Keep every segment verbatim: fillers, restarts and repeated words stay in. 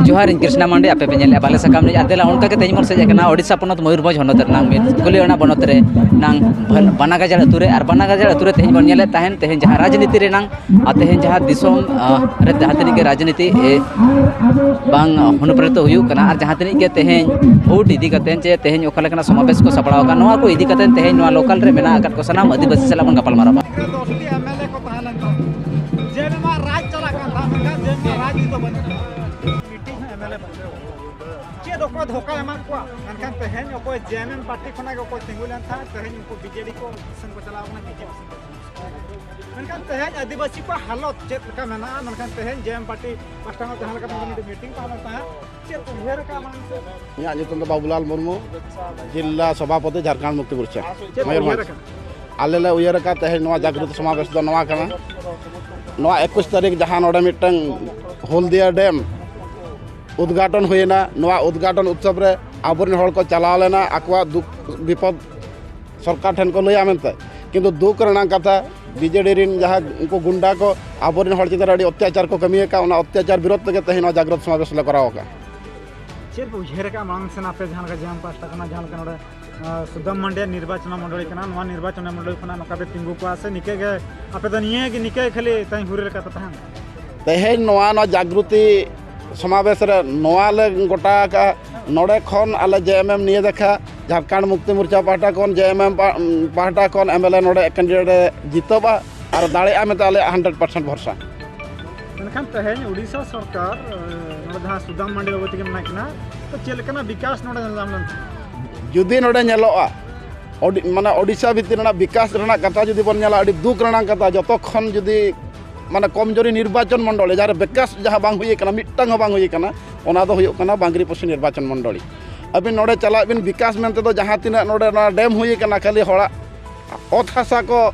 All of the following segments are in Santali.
ᱡᱚᱦᱟᱨ, ᱤᱧ ᱠᱨᱤᱥᱱᱟ ᱢᱟᱱᱰᱤ, ᱟᱯᱮ ᱯᱮ ᱧᱮᱞᱮᱫᱼᱟ ᱵᱟᱞᱮ ᱥᱟᱠᱟᱢ ᱨᱤᱱᱤᱡ᱾ ᱟᱨ ᱫᱮᱞᱟ, ᱚᱱᱠᱟ ᱜᱮ ᱛᱮᱦᱮᱧ ᱵᱚᱱ ᱥᱮᱡ ᱟᱠᱟᱱᱟ ᱳᱰᱤᱥᱟ ᱯᱚᱱᱚᱛ ᱢᱚᱭᱩᱨᱵᱷᱚᱸᱡᱽ ᱦᱚᱱᱚᱛ ᱨᱮᱱᱟᱝ ᱢᱤᱫ ᱠᱩᱞᱤ ᱚᱱᱟ ᱵᱚᱱᱚᱛ ᱨᱮ ᱱᱟᱝ ᱵᱟᱱᱟᱜᱟᱡᱟᱲ ᱟᱹᱛᱩ ᱨᱮ᱾ ᱟᱨ ᱵᱟᱱᱟᱜᱟᱡᱟᱲ ᱟᱹᱛᱩ ᱨᱮ ᱛᱮᱦᱮᱧ ᱵᱚᱱ ᱧᱮᱞᱮᱫ ᱛᱟᱦᱮᱱ, ᱛᱮᱦᱮᱧ ᱡᱟᱦᱟᱸ ᱨᱟᱡᱽᱱᱤᱛᱤ ᱨᱮᱱᱟᱝ ᱟᱨ ᱛᱮᱦᱮᱧ ᱡᱟᱦᱟᱸ ᱫᱤᱥᱚᱢ, ᱟᱸ, ᱨᱮ ᱡᱟᱦᱟᱸ ᱛᱤᱱᱟᱹᱜ ᱜᱮ ᱨᱟᱡᱽᱱᱤᱛᱤ, ᱮ, ᱵᱟᱝ, ᱚᱱᱩᱯᱨᱮᱨᱤᱛᱚ ᱦᱩᱭᱩᱜ ᱠᱟᱱᱟ, ᱟᱨ ᱡᱟᱦᱟᱸ ᱛᱤᱱᱟᱹᱜ ᱜᱮ ᱛᱮᱦᱮᱧ ᱵᱷᱳᱴ ᱤᱫᱤ ᱠᱟᱛᱮ ᱪᱮ ᱛᱮᱦᱮᱧ ᱚᱠᱟ ᱞᱮᱠᱟᱱᱟᱜ ᱥᱚᱢᱟᱵᱮᱥ ᱠᱚ ᱥᱟᱯᱲᱟᱣ ᱟᱠᱟᱱ, ᱱᱚᱣᱟ ᱠᱚ ᱤᱫᱤ ᱠᱟᱛᱮ ᱛᱮᱦᱮᱧ ᱱᱚᱣᱟ ᱞᱳᱠᱟᱞ ᱨᱮ ᱢᱮᱱᱟᱜ ᱟᱠᱟᱫ ᱠᱚ ᱥᱟᱱᱟᱢ ᱟᱹᱫᱤᱵᱟᱹᱥᱤ ᱥᱟᱞᱟᱜ ᱵᱚᱱ ᱜᱟᱯᱟᱞ ᱢᱟᱨᱟᱣᱟ᱾ ᱫᱚᱥᱴᱤ ᱮᱢ ᱮᱞ ᱮ ᱠᱚ ᱛᱟᱦᱮᱸ ᱞᱮᱱ ᱛᱟᱦᱮᱸᱫ᱾ ᱡᱮ ᱱᱚᱣᱟ ᱨᱟᱡᱽ ᱪᱟᱞᱟᱜ ᱠᱟᱱ ᱛᱟᱦᱮᱸᱫ, ᱢᱮᱱᱠᱷᱟᱱ ᱡᱮ ᱱᱚᱣᱟ ᱨᱟᱡᱽ ᱱᱤᱛᱚᱜ ᱵᱟᱹᱱᱩᱜ ᱠᱟᱫᱟ᱾ ᱢᱤᱫᱴᱤᱡ ᱦᱚᱸ ᱮᱢ ᱮᱞ ᱮ ᱵᱟᱹᱱᱩᱜ ᱠᱟᱫᱟ᱾ ᱪᱮᱫ ᱚᱠᱚᱭ ᱫᱷᱳᱠᱟᱭ ᱮᱢᱟᱫ ᱠᱚᱣᱟ? ᱢᱮᱱᱠᱷᱟᱱ ᱛᱮᱦᱮᱧ ᱚᱠᱚᱭ ᱡᱮ ᱮᱢ ᱮᱢ ᱯᱟᱨᱴᱤ ᱠᱷᱚᱱᱟᱜ ᱜᱮ ᱚᱠᱚᱭ ᱛᱤᱸᱜᱩ ᱞᱮᱱ ᱛᱟᱦᱮᱸᱫ, ᱛᱮᱦᱮᱧ ᱩᱱᱠᱩ ᱵᱤ ᱡᱮ ᱰᱤ ᱠᱚ ᱥᱮᱱ ᱠᱚ ᱪᱟᱞᱟᱣ ᱠᱟᱱᱟ, ᱵᱤ ᱡᱮ ᱯᱤ ᱥᱮᱱ ᱠᱚ᱾ ᱢᱮᱱᱠᱷᱟᱱ ᱛᱮᱦᱮᱧ ᱟᱹᱫᱤᱵᱟᱹᱥᱤ ᱠᱚᱣᱟᱜ ᱦᱟᱞᱚᱛ ᱪᱮᱫ ᱞᱮᱠᱟ ᱢᱮᱱᱟᱜᱼᱟ? ᱢᱮᱱᱠᱷᱟᱱ ᱛᱮᱦᱮᱧ ᱡᱮ ᱮᱢ ᱯᱟᱨᱴᱤ ᱯᱟᱥᱴᱟ ᱠᱷᱚᱱ ᱡᱟᱦᱟᱸ ᱞᱮᱠᱟ ᱢᱤᱫᱴᱤᱡ ᱢᱤᱴᱤᱝ ᱛᱟᱦᱮᱸ ᱞᱮᱱ ᱛᱟᱦᱮᱸᱫ, ᱪᱮᱫ ᱩᱭᱦᱟᱹᱨ ᱟᱠᱟᱫ ᱢᱟᱲᱟᱝ ᱥᱮᱫ? ᱤᱧᱟᱹᱜ ᱧᱩᱛᱩᱢ ᱫᱚ ᱵᱟᱵᱩᱞᱟᱞ ᱢᱩᱨᱢᱩ, ᱡᱤᱞᱟ ᱥᱚᱵᱷᱟᱯᱚᱛᱤ, ᱡᱷᱟᱨᱠᱷᱚᱸᱰ ᱢᱩᱠᱛᱤ ᱢᱳᱨᱪᱟ, ᱪᱮᱫ ᱯᱮ ᱩᱭᱦᱟᱹᱨ ᱢᱚᱭᱩᱨᱵᱷᱚᱸᱡᱽ᱾ ᱟᱠᱟᱫᱟ? ᱟᱞᱮ ᱞᱮ ᱩᱭᱦᱟᱹᱨ ᱟᱠᱟᱫ ᱛᱮᱦᱮᱧ ᱱᱚᱣᱟ ᱡᱟᱜᱽᱨᱚᱛ ᱥᱚᱢᱟᱵᱮᱥ ᱫᱚ ᱱᱚᱣᱟ ᱠᱟᱱᱟ, ᱱᱚᱣᱟ ᱮᱠᱩᱥ ᱛᱟᱹᱨᱤᱠᱷ ᱡᱟᱦᱟᱸ ᱱᱚᱰᱮ ᱢᱤᱫᱴᱟᱝ ᱦᱚᱞᱫᱤᱭᱟ ᱰᱮᱢ ᱩᱫᱽᱜᱷᱟᱴᱚᱱ ᱦᱩᱭᱮᱱᱟ, ᱱᱚᱣᱟ ᱩᱫᱽᱜᱷᱟᱴᱚᱱ ᱩᱛᱥᱚᱵ ᱨᱮ ᱟᱵᱚᱨᱮᱱ ᱦᱚᱲ ᱠᱚ ᱪᱟᱞᱟᱣ ᱞᱮᱱᱟ, ᱟᱠᱚᱣᱟᱜ ᱫᱩᱠ ᱵᱤᱯᱚᱫ ᱥᱚᱨᱠᱟᱨ ᱴᱷᱮᱱ ᱠᱚ ᱞᱟᱹᱭᱟ ᱢᱮᱱᱛᱮ, ᱠᱤᱱᱛᱩ ᱫᱩᱠ ᱨᱮᱱᱟᱜ ᱠᱟᱛᱷᱟ, ᱵᱤ ᱡᱮ ᱰᱤ ᱨᱮᱱ ᱡᱟᱦᱟᱸ ᱩᱱᱠᱩ ᱜᱩᱱᱰᱟ ᱠᱚ ᱟᱵᱚᱨᱮᱱ ᱦᱚᱲ ᱪᱮᱛᱟᱱ ᱨᱮ ᱟᱹᱰᱤ ᱚᱛᱛᱟᱪᱟᱨ ᱠᱚ ᱠᱟᱹᱢᱤ ᱟᱠᱟᱫ, ᱚᱱᱟ ᱚᱛᱛᱟᱪᱟᱨ ᱵᱤᱨᱳᱫᱷ ᱛᱮᱜᱮ ᱛᱮᱦᱮᱧ ᱱᱚᱣᱟ ᱡᱟᱜᱽᱨᱚᱛ ᱥᱚᱢᱟᱵᱮᱥ ᱞᱮ ᱠᱚᱨᱟᱣ ᱟᱠᱟᱫ᱾ ᱪᱮᱫ ᱯᱮ ᱩᱭᱦᱟᱹᱨ ᱟᱠᱟᱫ ᱢᱟᱲᱟᱝ ᱥᱮᱱ ᱟᱯᱮ ᱡᱟᱦᱟᱸ ᱞᱮᱠᱟ ᱡᱮ ᱮᱢ ᱯᱟᱦᱴᱟ ᱠᱷᱚᱱᱟᱜ, ᱡᱟᱦᱟᱸ ᱞᱮᱠᱟ ᱱᱚᱰᱮ, ᱟᱸ, ᱥᱩᱫᱟᱢ ᱢᱟᱱᱰᱤᱭᱟ ᱱᱤᱨᱵᱟᱪᱚᱱ ᱢᱚᱱᱰᱚᱞᱤ ᱠᱟᱱᱟ, ᱱᱚᱣᱟ ᱱᱤᱨᱵᱟᱪᱚᱱ ᱢᱚᱱᱰᱚᱞᱤ ᱠᱷᱚᱱᱟᱜ ᱱᱚᱝᱠᱟ ᱯᱮ ᱛᱤᱸᱜᱩ ᱠᱚᱣᱟ ᱥᱮ ᱱᱤᱠᱟᱹ ᱜᱮ ᱟᱯᱮ ᱫᱚ ᱱᱤᱭᱟᱹ ᱜᱮ, ᱱᱤᱠᱟᱹ ᱜᱮ ᱠᱷᱟᱹᱞᱤ ᱛᱮᱦᱮᱧ ᱦᱩᱨᱤ ᱞᱮᱠᱟ ᱯᱮ ᱛᱟᱦᱮᱱᱟ? ᱛᱮᱦᱮᱧ ᱱᱚᱣᱟ, ᱱᱚᱣᱟ ᱡᱟᱜᱽᱨᱚᱛᱤ ᱥᱚᱢᱟᱵᱮᱥ ᱨᱮ ᱱᱚᱣᱟ ᱞᱮ ᱜᱚᱴᱟ ᱟᱠᱟᱫᱼᱟ, ᱱᱚᱰᱮ ᱠᱷᱚᱱ ᱟᱞᱮ ᱡᱮ ᱮᱢ ᱮᱢ ᱱᱤᱭᱟᱹ ᱫᱮᱠᱷᱟ ᱡᱷᱟᱨᱠᱷᱚᱸᱰ ᱢᱩᱠᱛᱤ ᱢᱳᱨᱪᱟ ᱯᱟᱦᱴᱟ ᱠᱷᱚᱱ, ᱡᱮ ᱮᱢ ᱮᱢ ᱯᱟ-, ᱯᱟᱦᱴᱟ ᱠᱷᱚᱱ ᱮᱢ ᱮᱞ ᱮ ᱱᱚᱰᱮ ᱠᱮᱱᱰᱤᱰᱮᱴ ᱮ ᱡᱤᱛᱟᱹᱜᱼᱟ ᱟᱨ ᱫᱟᱲᱮᱭᱟᱜᱼᱟ ᱢᱮᱱᱛᱮ ᱟᱞᱮᱭᱟᱜ ᱦᱟᱱᱰᱨᱮᱰ ᱯᱟᱨᱥᱮᱱᱴ ᱵᱷᱚᱨᱥᱟ᱾ ᱢᱮᱱᱠᱷᱟᱱ ᱛᱮᱦᱮᱧ ᱩᱰᱤᱥᱟ ᱥᱚᱨᱠᱟᱨ, ᱮ, ᱱᱚᱰᱮ ᱡᱟᱦᱟᱸ ᱥᱩᱫᱟᱢ ᱢᱟᱱᱰᱤ ᱵᱟᱵᱩ ᱛᱟᱹᱠᱤᱱ ᱢᱮᱱᱟᱜ ᱠᱤᱱᱟ, ᱛᱚ ᱪᱮᱫ ᱞᱮᱠᱟᱱᱟᱜ ᱵᱤᱠᱟᱥ ᱱᱚᱰᱮ ᱧᱮᱞ ᱧᱟᱢ ᱞᱮᱱ ᱛᱟᱦᱮᱸᱫ? ᱡᱩᱫᱤ ᱱᱚᱰᱮ ᱧᱮᱞᱚᱜᱼᱟ, ᱳᱰᱤ-, ᱢᱟᱱᱮ ᱳᱰᱤᱥᱟ ᱵᱷᱤᱛᱤᱨ ᱨᱮᱱᱟᱜ ᱵᱤᱠᱟᱥ ᱨᱮᱱᱟᱜ ᱠᱟᱛᱷᱟ ᱡᱩᱫᱤ ᱵᱚᱱ ᱧᱮᱞᱟ, ᱟᱹᱰᱤ ᱫᱩᱠ ᱨᱮᱱᱟᱜ ᱠᱟᱛᱷᱟ, ᱡᱚᱛᱚ ᱠᱷᱚᱱ ᱡᱩᱫᱤ ᱢᱟᱱᱮ ᱠᱚᱢᱡᱳᱨᱤ ᱱᱤᱨᱵᱟᱪᱚᱱ ᱢᱚᱱᱰᱚᱞᱤ, ᱡᱟᱦᱟᱸ ᱨᱮ ᱵᱤᱠᱟᱥ ᱡᱟᱦᱟᱸ ᱵᱟᱝ ᱦᱩᱭ ᱟᱠᱟᱱᱟ, ᱢᱤᱫᱴᱟᱝ ᱦᱚᱸ ᱵᱟᱝ ᱦᱩᱭ ᱟᱠᱟᱱᱟ, ᱚᱱᱟ ᱫᱚ ᱦᱩᱭᱩᱜ ᱠᱟᱱᱟ ᱵᱟᱝᱨᱤᱯᱚᱥᱤ ᱱᱤᱨᱵᱟᱪᱚᱱ ᱢᱚᱱᱰᱚᱞᱤ᱾ ᱟᱹᱵᱤᱱ ᱱᱚᱰᱮ ᱪᱟᱞᱟᱜ ᱵᱤᱱ, ᱵᱤᱠᱟᱥ ᱢᱮᱱᱛᱮ ᱫᱚ ᱡᱟᱦᱟᱸ ᱛᱤᱱᱟᱹᱜ ᱱᱚᱰᱮ ᱱᱚᱣᱟ ᱰᱮᱢ ᱦᱩᱭ ᱟᱠᱟᱱᱟ, ᱠᱷᱟᱹᱞᱤ ᱦᱚᱲᱟᱜ ᱚᱛ ᱦᱟᱥᱟ ᱠᱚ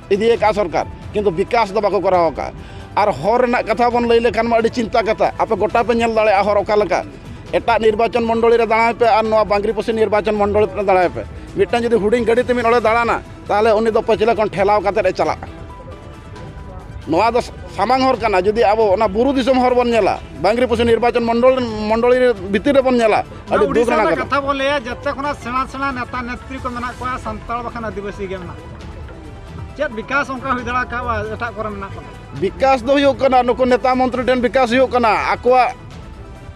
ᱤᱫᱤᱭᱟᱠᱟᱫᱼᱟ ᱥᱚᱨᱠᱟᱨ, ᱠᱤᱱᱛᱩ ᱵᱤᱠᱟᱥ ᱫᱚ ᱵᱟᱠᱚ ᱠᱚᱨᱟᱣ ᱟᱠᱟᱫᱼᱟ᱾ ᱟᱨ ᱦᱚᱨ ᱨᱮᱱᱟᱜ ᱠᱟᱛᱷᱟ ᱵᱚᱱ ᱞᱟᱹᱭ ᱞᱮᱠᱷᱟᱱ ᱢᱟ ᱟᱹᱰᱤ ᱪᱤᱱᱛᱟ ᱠᱟᱛᱷᱟ, ᱟᱯᱮ ᱜᱚᱴᱟ ᱯᱮ ᱧᱮᱞ ᱫᱟᱲᱮᱭᱟᱜᱼᱟ ᱦᱚᱨ ᱚᱠᱟ ᱞᱮᱠᱟ᱾ ᱮᱴᱟᱜ ᱱᱤᱨᱵᱟᱪᱚᱱ ᱢᱚᱱᱰᱚᱞᱤ ᱨᱮ ᱫᱟᱬᱟᱭ ᱯᱮ ᱟᱨ ᱱᱚᱣᱟ ᱵᱟᱝᱨᱤᱯᱚᱥᱤ ᱱᱤᱨᱵᱟᱪᱚᱱ ᱢᱚᱱᱰᱚᱞᱤ ᱨᱮ ᱫᱟᱬᱟᱭ ᱯᱮ, ᱢᱤᱫᱴᱟᱝ ᱡᱩᱫᱤ ᱦᱩᱰᱤᱧ ᱜᱟᱹᱰᱤ ᱛᱮ ᱢᱤᱫ ᱦᱚᱲᱮ ᱫᱟᱬᱟᱱᱟ, ᱛᱟᱦᱚᱞᱮ ᱩᱱᱤ ᱫᱚ ᱯᱟᱹᱪᱷᱞᱟᱹ ᱠᱷᱚᱱ ᱴᱷᱮᱞᱟᱣ ᱠᱟᱛᱮᱫ ᱮ ᱪᱟᱞᱟᱜᱼᱟ᱾ ᱱᱚᱣᱟ ᱫᱚ ᱥᱟᱢᱟᱝ ᱦᱚᱨ ᱠᱟᱱᱟ᱾ ᱡᱩᱫᱤ ᱟᱵᱚ ᱚᱱᱟ ᱵᱩᱨᱩ ᱫᱤᱥᱚᱢ ᱦᱚᱨ ᱵᱚᱱ ᱧᱮᱞᱟ, ᱵᱟᱝᱨᱤ ᱯᱚᱥᱤ ᱱᱤᱨᱵᱟᱪᱚᱱ ᱢᱚᱱᱰᱚᱞ, ᱢᱚᱱᱰᱚᱞᱤ ᱵᱷᱤᱛᱤᱨ ᱨᱮᱵᱚᱱ ᱧᱮᱞᱟ, ᱟᱹᱰᱤ ᱫᱩᱠ ᱩᱲᱤᱥᱥᱟ ᱨᱮᱱᱟᱜ ᱨᱮᱱᱟᱜ ᱠᱟᱛᱷᱟ᱾ ᱠᱟᱛᱷᱟ ᱵᱚᱱ ᱞᱟᱹᱭᱟ, ᱡᱮᱛᱮ ᱠᱷᱚᱱᱟᱜ ᱥᱮᱬᱟ ᱥᱮᱬᱟ ᱱᱮᱛᱟ ᱱᱮᱛᱨᱤ ᱠᱚ ᱢᱮᱱᱟᱜ ᱠᱚᱣᱟ, ᱥᱟᱱᱛᱟᱲ ᱵᱟᱠᱷᱟᱱ ᱟᱹᱫᱤᱵᱟᱹᱥᱤ ᱜᱮ ᱢᱮᱱᱟᱜ ᱠᱚᱣᱟ᱾ ᱪᱮᱫ ᱵᱤᱠᱟᱥ ᱚᱱᱠᱟ ᱦᱩᱭ ᱫᱟᱲᱮ ᱠᱟᱣᱟ ᱮᱴᱟᱜ ᱠᱚᱨᱮ ᱢᱮᱱᱟᱜ ᱠᱚᱣᱟ? ᱵᱤᱠᱟᱥ ᱫᱚ ᱦᱩᱭᱩᱜ ᱠᱟᱱᱟ, ᱱᱩᱠᱩ ᱱᱮᱛᱟ ᱢᱚᱱᱛᱨᱤ ᱴᱷᱮᱱ ᱵᱤᱠᱟᱥ ᱦᱩᱭᱩᱜ ᱠᱟᱱᱟ᱾ ᱟᱠᱚᱣᱟᱜ,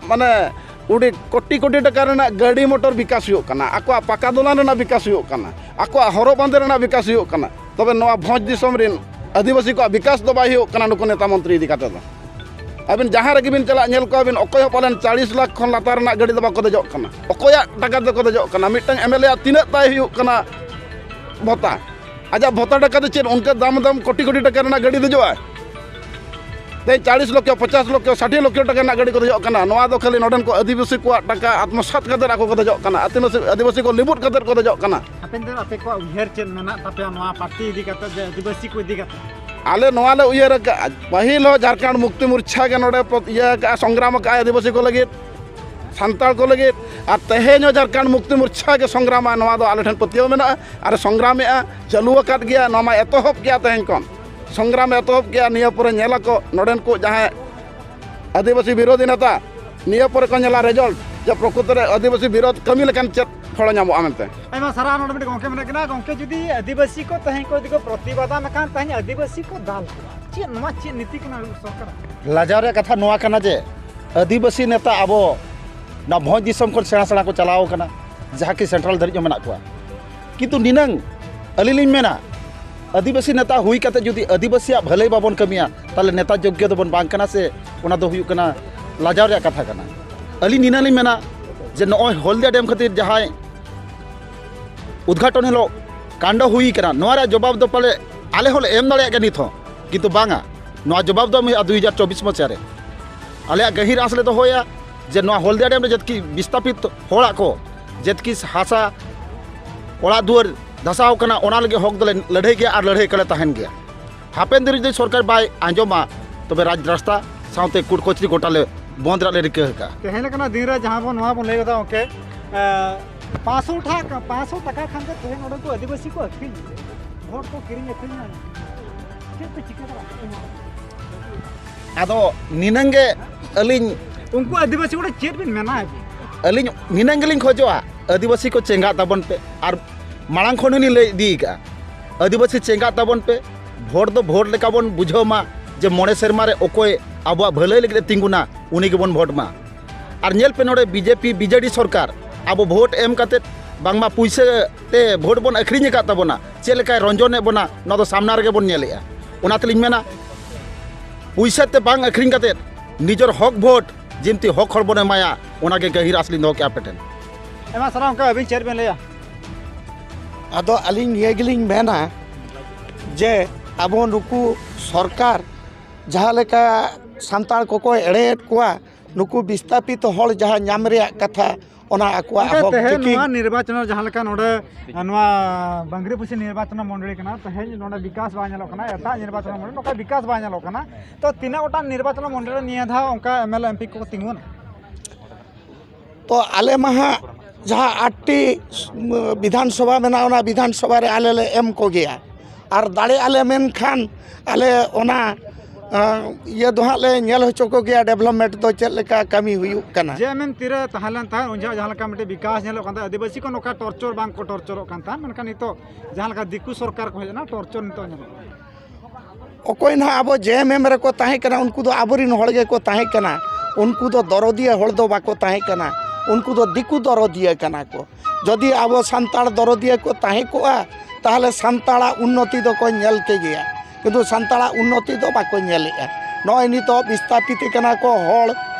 ᱢᱟᱱᱮ, ᱩᱰᱤ ᱠᱳᱴᱤ ᱠᱳᱴᱤ ᱴᱟᱠᱟ ᱨᱮᱱᱟᱜ ᱜᱟᱹᱰᱤ ᱢᱚᱴᱚᱨ ᱵᱤᱠᱟᱥ ᱦᱩᱭᱩᱜ ᱠᱟᱱᱟ, ᱟᱠᱚᱣᱟᱜ ᱯᱟᱠᱟ ᱫᱚᱞᱟᱱ ᱨᱮᱱᱟᱜ ᱵᱤᱠᱟᱥ ᱦᱩᱭᱩᱜ ᱠᱟᱱᱟ, ᱟᱠᱚᱣᱟᱜ ᱦᱚᱨᱚᱜ ᱵᱟᱸᱫᱮ ᱨᱮᱱᱟᱜ ᱵᱤᱠᱟᱥ ᱦᱩᱭᱩᱜ ᱠᱟᱱᱟ᱾ ᱛᱚᱵᱮ ᱱᱚᱣᱟ ᱵᱷᱚᱸᱡᱽ ᱫᱤᱥᱚᱢ ᱨᱮᱱ ᱟᱹᱫᱤᱵᱟᱹᱥᱤ ᱠᱚᱣᱟᱜ ᱵᱤᱠᱟᱥ ᱫᱚ ᱵᱟᱭ ᱦᱩᱭᱩᱜ ᱠᱟᱱᱟ ᱱᱩᱠᱩ ᱱᱮᱛᱟ ᱢᱚᱱᱛᱨᱤ ᱤᱫᱤ ᱠᱟᱛᱮ ᱫᱚ᱾ ᱟᱹᱵᱤᱱ ᱡᱟᱦᱟᱸ ᱨᱮᱜᱮ ᱵᱤᱱ ᱪᱟᱞᱟᱜ, ᱧᱮᱞ ᱠᱚᱣᱟ ᱵᱤᱱ, ᱚᱠᱚᱭ ᱦᱚᱸ ᱯᱟᱞᱮᱱ ᱪᱟᱞᱤᱥ ᱞᱟᱠᱷ ᱠᱷᱚᱱ ᱞᱟᱛᱟᱨ ᱨᱮᱱᱟᱜ ᱜᱟᱹᱰᱤ ᱫᱚ ᱵᱟᱠᱚ ᱫᱮᱡᱚᱜ ᱠᱟᱱᱟ᱾ ᱚᱠᱚᱭᱟᱜ ᱴᱟᱠᱟ ᱛᱮᱠᱚ ᱫᱮᱡᱚᱜ ᱠᱟᱱᱟ? ᱢᱤᱫᱴᱟᱝ ᱮᱢ ᱮᱞ ᱮ ᱟᱜ ᱛᱤᱱᱟᱹᱜ ᱛᱟᱭ ᱦᱩᱭᱩᱜ ᱠᱟᱱᱟ ᱵᱷᱚᱛᱟ? ᱟᱡᱟᱜ ᱵᱷᱚᱛᱟ ᱴᱟᱠᱟ ᱫᱚ ᱪᱮᱫ ᱚᱱᱠᱟ ᱫᱟᱢ ᱫᱟᱢ ᱠᱳᱴᱤ ᱠᱳᱴᱤ ᱴᱟᱠᱟ ᱨᱮᱱᱟᱜ ᱜᱟᱹᱰᱤ ᱫᱮᱡᱚᱜᱼᱟ? ᱛᱮᱦᱮᱧ ᱪᱟᱞᱤᱥ ᱞᱚᱠᱷᱚ, ᱯᱚᱪᱟᱥ ᱞᱚᱠᱷᱚ, ᱥᱟᱴᱷᱤ ᱞᱚᱠᱷᱚ ᱴᱟᱠᱟ ᱨᱮᱱᱟᱜ ᱜᱟᱹᱰᱤ ᱠᱚ ᱫᱮᱡᱚᱜ ᱠᱟᱱᱟ᱾ ᱱᱚᱣᱟ ᱫᱚ ᱠᱷᱟᱹᱞᱤ ᱱᱚᱰᱮᱱ ᱠᱚ ᱟᱹᱫᱤᱵᱟᱹᱥᱤ ᱠᱚᱣᱟᱜ ᱴᱟᱠᱟ ᱟᱛᱢᱚᱥᱟᱛ ᱠᱟᱛᱮ ᱟᱠᱚ ᱠᱚ ᱫᱮᱡᱚᱜ ᱠᱟᱱᱟ, ᱟᱹᱫᱤᱵᱟᱹᱥᱤ, ᱟᱹᱫᱤᱵᱟᱹᱥᱤ ᱠᱚ ᱞᱤᱵᱩᱫ ᱠᱟᱛᱮ ᱠᱚ ᱫᱮᱡᱚᱜ ᱠᱟᱱᱟ᱾ ᱦᱟᱯᱮᱱ ᱫᱤᱱ ᱟᱯᱮ ᱠᱚᱣᱟᱜ ᱩᱭᱦᱟᱹᱨ ᱪᱮᱫ ᱢᱮᱱᱟᱜ ᱛᱟᱯᱮᱭᱟ ᱱᱚᱣᱟ ᱯᱟᱨᱴᱤ ᱤᱫᱤ ᱠᱟᱛᱮ, ᱡᱮ ᱟᱹᱫᱤᱵᱟᱹᱥᱤ ᱠᱚ ᱤᱫᱤ ᱠᱟᱛᱮ? ᱟᱞᱮ ᱱᱚᱣᱟ ᱞᱮ ᱩᱭᱦᱟᱹᱨ ᱟᱠᱟᱫᱼᱟ, ᱯᱟᱹᱦᱤᱞ ᱦᱚᱸ ᱡᱷᱟᱲᱠᱷᱚᱸᱰ ᱢᱩᱠᱛᱤ ᱢᱳᱨᱪᱟ ᱜᱮ ᱱᱚᱰᱮ ᱯᱨᱚ-, ᱤᱭᱟᱹ ᱟᱠᱟᱫᱼᱟ, ᱥᱚᱝᱜᱨᱟᱢ ᱟᱠᱟᱫᱼᱟ ᱟᱹᱫᱤᱵᱟᱹᱥᱤ ᱠᱚ ᱞᱟᱹᱜᱤᱫ, ᱥᱟᱱᱛᱟᱲ ᱠᱚ ᱞᱟᱹᱜᱤᱫ, ᱟᱨ ᱛᱮᱦᱮᱧ ᱦᱚᱸ ᱡᱷᱟᱲᱠᱷᱚᱸᱰ ᱢᱩᱠᱛᱤ ᱢᱳᱨᱪᱟ ᱜᱮ ᱥᱚᱝᱜᱨᱟᱢᱟ, ᱱᱚᱣᱟ ᱫᱚ ᱟᱞᱮ ᱴᱷᱮᱱ ᱯᱟᱹᱛᱭᱟᱹᱣ ᱢᱮᱱᱟᱜᱼᱟ ᱟᱨ ᱥᱚᱝᱜᱨᱟᱢᱮᱜᱼᱟ, ᱪᱟᱹᱞᱩ ᱟᱠᱟᱫ ᱜᱮᱭᱟ᱾ ᱱᱚᱣᱟ ᱢᱟ ᱮᱛᱚᱦᱚᱵ ᱜᱮᱭᱟ, ᱛᱮᱦᱮᱧ ᱠᱷᱚᱱ ᱥᱚᱝᱜᱨᱟᱢ ᱮᱛᱚᱦᱚᱵ ᱜᱮᱭᱟ᱾ ᱱᱤᱭᱟᱹ ᱯᱚᱨᱮ ᱧᱮᱞ ᱟᱠᱚ ᱱᱚᱰᱮᱱ ᱠᱚ ᱡᱟᱦᱟᱸᱭ ᱟᱹᱫᱤᱵᱟᱹᱥᱤ ᱵᱤᱨᱳᱫᱷᱤ ᱱᱮᱛᱟ, ᱱᱤᱭᱟᱹ ᱯᱚᱨᱮ ᱠᱚ ᱧᱮᱞᱟ ᱨᱮᱡᱟᱞᱴ, ᱡᱮ ᱯᱨᱚᱠᱨᱤᱛᱚ ᱨᱮ ᱟᱹᱫᱤᱵᱟᱹᱥᱤ ᱵᱤᱨᱳᱫᱷ ᱠᱟᱹᱢᱤ ᱞᱮᱠᱷᱟᱱ ᱪᱮᱫ ᱯᱷᱚᱞ ᱧᱟᱢᱚᱜᱼᱟ ᱢᱮᱱᱛᱮ᱾ ᱟᱭᱢᱟ ᱥᱟᱨᱦᱟᱣ᱾ ᱱᱚᱰᱮ ᱢᱤᱫᱴᱮᱱ ᱜᱚᱢᱠᱮ ᱢᱮᱱᱟᱜ ᱠᱤᱱᱟ᱾ ᱜᱚᱢᱠᱮ, ᱡᱩᱫᱤ ᱟᱹᱫᱤᱵᱟᱹᱥᱤ ᱠᱚ ᱛᱮᱦᱮᱧ ᱠᱚ ᱡᱩᱫᱤ ᱠᱚ ᱯᱨᱚᱛᱤᱵᱟᱫᱟ ᱢᱮᱠᱷᱟᱱ ᱛᱮᱦᱮᱧ ᱟᱹᱫᱤᱵᱟᱹᱥᱤ ᱠᱚ ᱫᱟᱞ ᱠᱚᱣᱟ, ᱪᱮᱫ ᱱᱚᱣᱟ ᱪᱮᱫ ᱱᱤᱛᱤ ᱠᱟᱱᱟ ᱥᱚᱨᱠᱟᱨᱟᱜ? ᱞᱟᱡᱟᱣ ᱨᱮᱭᱟᱜ ᱠᱟᱛᱷᱟ ᱱᱚᱣᱟ ᱠᱟᱱᱟ ᱡᱮ ᱟᱹᱫᱤᱵᱟᱹᱥᱤ ᱱᱮᱛᱟ ᱟᱵᱚ ᱱᱚᱣᱟ ᱵᱷᱚᱸᱡᱽ ᱫᱤᱥᱚᱢ ᱠᱷᱚᱱ ᱥᱮᱬᱟ ᱥᱮᱬᱟ ᱠᱚ ᱪᱟᱞᱟᱣ ᱠᱟᱱᱟ, ᱡᱟᱦᱟᱸ ᱠᱤ ᱥᱮᱱᱴᱨᱟᱞ ᱫᱷᱟᱹᱨᱤᱡ ᱦᱚᱸ ᱢᱮᱱᱟᱜ ᱠᱚᱣᱟ, ᱠᱤᱱᱛᱩ ᱱᱤᱱᱟᱹᱝ ᱟᱹᱞᱤᱧ ᱞᱤᱧ ᱢᱮᱱᱟ, ᱟᱹᱫᱤᱵᱟᱹᱥᱤ ᱱᱮᱛᱟ ᱦᱩᱭ ᱠᱟᱛᱮ ᱡᱩᱫᱤ ᱟᱹᱫᱤᱵᱟᱹᱥᱤᱭᱟᱜ ᱵᱷᱟᱹᱞᱟᱹᱭ ᱵᱟᱵᱚᱱ ᱠᱟᱹᱢᱤᱭᱟ, ᱛᱟᱦᱚᱞᱮ ᱱᱮᱛᱟ ᱡᱳᱜᱽᱜᱚ ᱫᱚᱵᱚᱱ ᱵᱟᱝ ᱠᱟᱱᱟ ᱥᱮ, ᱚᱱᱟ ᱫᱚ ᱦᱩᱭᱩᱜ ᱠᱟᱱᱟ ᱞᱟᱡᱟᱣ ᱨᱮᱭᱟᱜ ᱠᱟᱛᱷᱟ ᱠᱟᱱᱟ᱾ ᱟᱹᱞᱤᱧ ᱱᱤᱱᱟᱹᱜ ᱞᱤᱧ ᱢᱮᱱᱟ ᱡᱮ ᱱᱚᱜᱼᱚᱭ ᱦᱚᱞᱫᱤᱭᱟ ᱰᱮᱢ ᱠᱷᱟᱹᱛᱤᱨ ᱡᱟᱦᱟᱸᱭ ᱩᱫᱽᱜᱷᱟᱴᱚᱱ ᱦᱤᱞᱳᱜ ᱠᱟᱱᱰ ᱦᱩᱭ ᱠᱟᱱᱟ, ᱱᱚᱣᱟ ᱨᱮᱭᱟᱜ ᱡᱚᱵᱟᱵ ᱫᱚ ᱯᱟᱞᱮ ᱟᱞᱮ ᱦᱚᱸᱞᱮ ᱮᱢ ᱫᱟᱲᱮᱭᱟᱜ ᱜᱮᱭᱟ ᱱᱤᱛ ᱦᱚᱸ, ᱠᱤᱱᱛᱩ ᱵᱟᱝᱟ, ᱱᱚᱣᱟ ᱡᱚᱵᱟᱵ ᱫᱚ ᱮᱢ ᱦᱩᱭᱩᱜᱼᱟ ᱫᱩ ᱦᱟᱡᱟᱨ ᱪᱚᱵᱵᱤᱥ ᱢᱟᱥ ᱨᱮ᱾ ᱟᱞᱮᱭᱟᱜ ᱜᱟᱹᱦᱤᱨ ᱟᱸᱥ ᱞᱮ ᱫᱚᱦᱚᱭᱟ ᱡᱮ ᱱᱚᱣᱟ ᱦᱚᱞᱫᱤᱭᱟ ᱰᱮᱢ ᱨᱮ ᱡᱚᱛᱠᱤ ᱵᱤᱥᱛᱟᱯᱤᱛ ᱦᱚᱲᱟᱜ ᱠᱚ, ᱡᱚᱛᱠᱤ ᱦᱟᱥᱟ, ᱚᱲᱟᱜ ᱫᱩᱣᱟᱹᱨ ᱫᱷᱟᱥᱟᱣ ᱠᱟᱱᱟ, ᱚᱱᱟ ᱞᱟᱹᱜᱤᱫ ᱦᱚᱠ ᱫᱚᱞᱮ ᱞᱟᱹᱲᱦᱟᱹᱭ ᱜᱮᱭᱟ ᱟᱨ ᱞᱟᱹᱲᱦᱟᱹᱭ ᱠᱟᱞᱮ ᱛᱟᱦᱮᱱ ᱜᱮᱭᱟ᱾ ᱦᱟᱯᱮᱱ ᱫᱤᱱ ᱨᱮ ᱡᱩᱫᱤ ᱥᱚᱨᱠᱟᱨ ᱵᱟᱭ ᱟᱸᱡᱚᱢᱟ, ᱛᱚᱵᱮ ᱨᱟᱡᱽ ᱨᱟᱥᱛᱟ ᱥᱟᱶᱛᱮ ᱠᱳᱨᱴ ᱠᱚᱪᱟᱹᱨᱤ ᱜᱚᱴᱟ ᱞᱮ ᱵᱚᱱᱫ ᱨᱮᱭᱟᱜ ᱞᱮ ᱨᱤᱠᱟᱹ ᱟᱠᱟᱫᱼᱟ᱾ ᱛᱮᱦᱮᱧ ᱞᱮᱠᱟᱱᱟᱜ ᱫᱤᱱ ᱨᱮ ᱡᱟᱦᱟᱸ ᱵᱚᱱ, ᱱᱚᱣᱟ ᱵᱚᱱ ᱞᱟᱹᱭ ᱠᱮᱫᱟ, ᱜᱚᱢᱠᱮ, ᱮ, ᱯᱟᱸᱪᱥᱚ ᱴᱟᱠᱟ, ᱯᱟᱸᱪᱥᱚ ᱴᱟᱠᱟ ᱠᱷᱟᱱ ᱜᱮ ᱛᱮᱦᱮᱧ ᱚᱸᱰᱮ ᱠᱚ ᱟᱹᱫᱤᱵᱟᱹᱥᱤ ᱠᱚ ᱟᱹᱠᱷᱨᱤᱧ, ᱵᱷᱳᱴ ᱠᱚ ᱠᱤᱨᱤᱧ ᱟᱹᱠᱷᱨᱤᱧᱟ᱾ ᱟᱫᱚ ᱱᱤᱱᱟᱹᱝ ᱜᱮ ᱟᱹᱞᱤᱧ ᱩᱱᱠᱩ ᱟᱹᱫᱤᱵᱟᱹᱥᱤ ᱠᱚ ᱪᱮᱫ ᱵᱤᱱ ᱢᱮᱱᱟ? ᱟᱹᱞᱤᱧ ᱱᱤᱱᱟᱹᱝ ᱜᱮᱞᱤᱧ ᱠᱷᱚᱡᱚᱜᱼᱟ, ᱟᱹᱫᱤᱵᱟᱹᱥᱤ ᱠᱚ ᱪᱮᱸᱜᱟᱜ ᱛᱟᱵᱚᱱ ᱯᱮ᱾ ᱟᱨ ᱢᱟᱲᱟᱝ ᱠᱷᱚᱱ ᱦᱚᱸᱞᱤᱧ ᱞᱟᱹᱭ ᱤᱫᱤ ᱟᱠᱟᱫᱼᱟ, ᱟᱹᱫᱤᱵᱟᱹᱥᱤ ᱪᱮᱸᱜᱟᱜ ᱛᱟᱵᱚᱱ ᱯᱮ᱾ ᱵᱷᱳᱴ ᱫᱚ ᱵᱷᱳᱴ ᱞᱮᱠᱟ ᱵᱚᱱ ᱵᱩᱡᱷᱟᱹᱣ ᱢᱟ ᱡᱮ ᱢᱚᱬᱮ ᱥᱮᱨᱢᱟ ᱨᱮ ᱚᱠᱚᱭ ᱟᱵᱚᱣᱟᱜ ᱵᱷᱟᱹᱞᱟᱹᱭ ᱞᱟᱹᱜᱤᱫ ᱮ ᱛᱤᱸᱜᱩᱱᱟ, ᱩᱱᱤ ᱜᱮᱵᱚᱱ ᱵᱷᱳᱴ ᱢᱟ᱾ ᱟᱨ ᱧᱮᱞ ᱯᱮ ᱱᱚᱰᱮ ᱵᱤᱡᱮᱯᱤ ᱵᱤᱡᱮᱰᱤ ᱥᱚᱨᱠᱟᱨ ᱟᱵᱚ ᱵᱷᱳᱴ ᱮᱢ ᱠᱟᱛᱮᱫ ᱵᱟᱝᱢᱟ ᱯᱩᱭᱥᱟᱹ ᱛᱮ ᱵᱷᱳᱴ ᱵᱚᱱ ᱟᱹᱠᱷᱨᱤᱧ ᱟᱠᱟᱫ ᱛᱟᱵᱚᱱᱟ, ᱪᱮᱫ ᱞᱮᱠᱟᱭ ᱨᱚᱸᱡᱚᱱᱮᱫ ᱵᱚᱱᱟ, ᱱᱚᱣᱟ ᱫᱚ ᱥᱟᱢᱱᱟ ᱨᱮᱜᱮ ᱵᱚᱱ ᱧᱮᱞᱮᱫᱼᱟ᱾ ᱚᱱᱟ ᱛᱮᱞᱤᱧ ᱢᱮᱱᱟ, ᱯᱩᱭᱥᱟᱹ ᱛᱮ ᱵᱟᱝ ᱟᱹᱠᱷᱨᱤᱧ ᱠᱟᱛᱮᱫ ᱱᱤᱡᱮᱨ ᱦᱚᱠ ᱵᱷᱳᱴ ᱡᱤᱢᱛᱤ ᱦᱚᱠ ᱦᱚᱲ ᱵᱚᱱ ᱮᱢᱟᱭᱟ, ᱚᱱᱟᱜᱮ ᱜᱟᱹᱦᱤᱨ ᱟᱥ ᱞᱤᱧ ᱫᱚᱦᱚ ᱠᱮᱜᱼᱟ ᱟᱯᱮ ᱴᱷᱮᱱ᱾ ᱟᱭᱢᱟ ᱥᱟᱨᱦᱟᱣ᱾ ᱚᱱᱠᱟ ᱟᱹᱵᱤᱱ ᱪᱮᱫ ᱵᱮᱱ ᱞᱟᱹᱭᱟ? ᱟᱫᱚ ᱟᱹᱞᱤᱧ ᱱᱤᱭᱟᱹ ᱜᱮᱞᱤᱧ ᱢᱮᱱᱟ ᱡᱮ ᱟᱵᱚ ᱱᱩᱠᱩ ᱥᱚᱨᱠᱟᱨ ᱡᱟᱦᱟᱸ ᱞᱮᱠᱟ ᱥᱟᱱᱛᱟᱲ ᱠᱚᱠᱚ ᱮᱲᱮᱭᱮᱫ ᱠᱚᱣᱟ, ᱱᱩᱠᱩ ᱵᱤᱥᱛᱟᱯᱤᱛ ᱦᱚᱲ ᱡᱟᱦᱟᱸ ᱧᱟᱢ ᱨᱮᱭᱟᱜ ᱠᱟᱛᱷᱟ, ᱚᱱᱟ ᱟᱠᱚᱣᱟᱜ ᱜᱚᱢᱠᱮ, ᱦᱚᱠ ᱛᱮᱦᱮᱧ ᱪᱤᱠᱤ ᱱᱚᱣᱟ ᱱᱤᱨᱵᱟᱪᱚᱱ ᱨᱮ ᱡᱟᱦᱟᱸ ᱞᱮᱠᱟ ᱱᱚᱰᱮ, ᱱᱚᱣᱟ ᱵᱟᱝᱜᱽᱨᱤᱯᱚᱥᱤ ᱱᱤᱨᱵᱟᱪᱚᱱ ᱢᱚᱱᱰᱚᱞᱤ ᱠᱟᱱᱟ, ᱛᱮᱦᱮᱧ ᱱᱚᱰᱮ ᱵᱤᱠᱟᱥ ᱵᱟᱭ ᱧᱮᱞᱚᱜ ᱠᱟᱱᱟ, ᱮᱴᱟᱜ ᱱᱤᱨᱵᱟᱪᱚᱱ ᱢᱚᱱᱰᱚᱞᱤ ᱱᱚᱝᱠᱟ ᱵᱤᱠᱟᱥ ᱵᱟᱭ ᱧᱮᱞᱚᱜ ᱠᱟᱱᱟ᱾ ᱛᱚ ᱛᱤᱱᱟᱹᱜ ᱜᱚᱴᱟᱝ ᱱᱤᱨᱵᱟᱪᱚᱱ ᱢᱚᱱᱰᱚᱞᱤ ᱨᱮ ᱱᱤᱭᱟᱹ ᱫᱷᱟᱣ ᱚᱱᱠᱟ M L A M P ᱠᱚᱠᱚ ᱛᱤᱸᱜᱩᱱᱟ? ᱛᱚ ᱟᱞᱮ ᱢᱟ ᱦᱟᱸᱜ ᱡᱟᱦᱟᱸ ᱟᱴᱴᱤ ᱵᱤᱫᱷᱟᱱ ᱥᱚᱵᱷᱟ ᱢᱮᱱᱟᱜᱼᱟ, ᱚᱱᱟ ᱵᱤᱫᱷᱟᱱ ᱥᱚᱵᱷᱟ ᱨᱮ ᱟᱞᱮ ᱞᱮ ᱮᱢ ᱠᱚᱜᱮᱭᱟ᱾ ᱟᱨ ᱫᱟᱲᱮ ᱟᱞᱮ ᱢᱮᱱᱠᱷᱟᱱ ᱟᱞᱮ ᱚᱱᱟ, ᱟᱸ, ᱤᱭᱟᱹ ᱫᱚ ᱦᱟᱸᱜ ᱞᱮ ᱧᱮᱞ ᱦᱚᱪᱚ ᱠᱚᱜᱮᱭᱟ, ᱰᱮᱵᱷᱞᱚᱯᱢᱮᱱᱴ ᱫᱚ ᱪᱮᱫ ᱞᱮᱠᱟ ᱠᱟᱹᱢᱤ ᱦᱩᱭᱩᱜ ᱠᱟᱱᱟ᱾ ᱡᱮ ᱮᱢ ᱮᱢ ᱛᱤᱨᱮ ᱛᱟᱦᱮᱸ ᱞᱮᱱ ᱛᱟᱦᱮᱸᱫ, ᱩᱱ ᱡᱚᱦᱚᱜ ᱡᱟᱦᱟᱸ ᱞᱮᱠᱟ ᱢᱤᱫᱴᱮᱱ ᱵᱤᱠᱟᱥ ᱧᱮᱞᱚᱜ ᱠᱟᱱ ᱛᱟᱦᱮᱸᱫ, ᱟᱹᱫᱤᱵᱟᱹᱥᱤ ᱠᱚ ᱱᱚᱝᱠᱟ ᱴᱚᱨᱪᱚᱨ ᱵᱟᱝ ᱠᱚ ᱴᱚᱨᱪᱚᱨᱚᱜ ᱠᱟᱱ ᱛᱟᱦᱮᱸᱫ, ᱢᱮᱱᱠᱷᱟᱱ ᱱᱤᱛᱚᱜ ᱡᱟᱦᱟᱸ ᱞᱮᱠᱟ ᱫᱤᱠᱩ ᱥᱚᱨᱠᱟᱨ ᱠᱚ ᱦᱮᱡ ᱮᱱᱟ, ᱴᱚᱨᱪᱚᱨ ᱱᱤᱛᱚᱜ ᱧᱮᱞᱚᱜ ᱠᱟᱱᱟ᱾ ᱚᱠᱚᱭ ᱱᱟᱦᱟᱜ ᱟᱵᱚ ᱡᱮ ᱮᱢ ᱮᱢ ᱨᱮᱠᱚ ᱛᱟᱦᱮᱸ ᱠᱟᱱᱟ, ᱩᱱᱠᱩ ᱫᱚ ᱟᱵᱚᱨᱮᱱ ᱦᱚᱲ ᱜᱮᱠᱚ ᱛᱟᱦᱮᱸ ᱠᱟᱱᱟ᱾ ᱩᱱᱠᱩ ᱫᱚ ᱫᱚᱨᱚᱫᱤᱭᱟᱹ ᱦᱚᱲ ᱫᱚ ᱵᱟᱠᱚ ᱛᱟᱦᱮᱸ ᱠᱟᱱᱟ, ᱩᱱᱠᱩ ᱫᱚ ᱫᱤᱠᱩ ᱫᱚᱨᱚᱫᱤᱭᱟᱹ ᱠᱟᱱᱟ ᱠᱚ᱾ ᱡᱩᱫᱤ ᱟᱵᱚ ᱥᱟᱱᱛᱟᱲ ᱫᱚᱨᱚᱫᱤᱭᱟᱹ ᱠᱚ ᱛᱟᱦᱮᱸ ᱠᱚᱜᱼᱟ, ᱛᱟᱦᱚᱞᱮ ᱥᱟᱱᱛᱟᱲᱟᱜ ᱩᱱᱱᱚᱛᱤ ᱫᱚᱠᱚ ᱧᱮᱞ ᱠᱮᱜᱮᱭᱟ, ᱠᱤᱱᱛᱩ ᱥᱟᱱᱛᱟᱲᱟᱜ ᱩᱱᱱᱚᱛᱤ ᱫᱚ ᱵᱟᱠᱚ ᱧᱮᱞᱮᱜᱼᱟ᱾ ᱱᱚᱜᱼᱚᱭ ᱱᱤᱛᱚᱜ ᱵᱤᱥᱛᱟᱯᱤᱛ ᱠᱟᱱᱟ ᱠᱚ ᱦᱚᱲ,